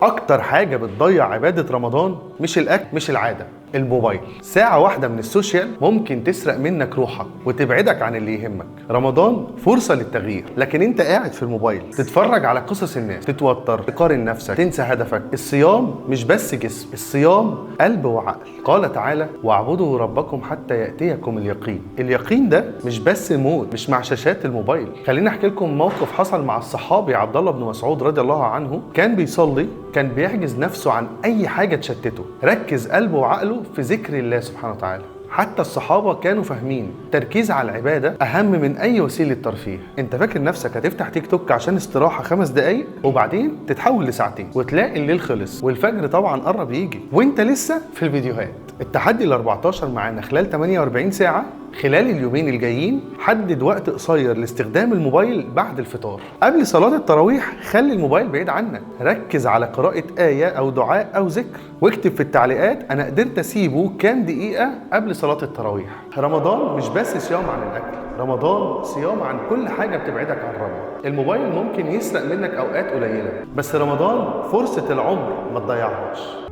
اكتر حاجة بتضيع عباده رمضان مش الاكل، مش العاده، الموبايل. ساعة واحدة من ال social ممكن تسرق منك روحك وتبعدك عن اللي يهمك. رمضان فرصة للتغيير، لكن انت قاعد في الموبايل تتفرج على قصص الناس، تتوتر، تقارن نفسك، تنسى هدفك. الصيام مش بس جسم، الصيام قلب وعقل. قال تعالى: واعبدوا ربكم حتى يأتيكم اليقين. اليقين ده مش بس موت، مش مع شاشات الموبايل. خليني احكي لكم موقف حصل مع الصحابي عبد الله بن مسعود رضي الله عنه. كان بيصلي، كان بيحجز نفسه عن اي حاجة تشتته، ركز قلبه وعقله في ذكر الله سبحانه وتعالى. حتى الصحابة كانوا فاهمين التركيز على العبادة أهم من أي وسيلة ترفيه. أنت فاكر نفسك هتفتح تيك توك عشان استراحة 5 دقايق وبعدين تتحول لساعتين، وتلاقي الليل خلص والفجر طبعا قرب يجي وانت لسه في الفيديوهات. التحدي ال 14 معانا خلال 48 ساعة خلال اليومين الجايين. حدد وقت قصير لاستخدام الموبايل بعد الفطار قبل صلاة التراويح. خلي الموبايل بعيد عنك، ركز على قراءة آية أو دعاء أو ذكر، واكتب في التعليقات أنا قدرت أسيبه كام دقيقة قبل صلاة التراويح. رمضان مش بس صيام عن الأكل، رمضان صيام عن كل حاجة بتبعدك عن ربنا. الموبايل ممكن يسرق منك أوقات قليلة، بس رمضان فرصة العمر ما تضيعهاش.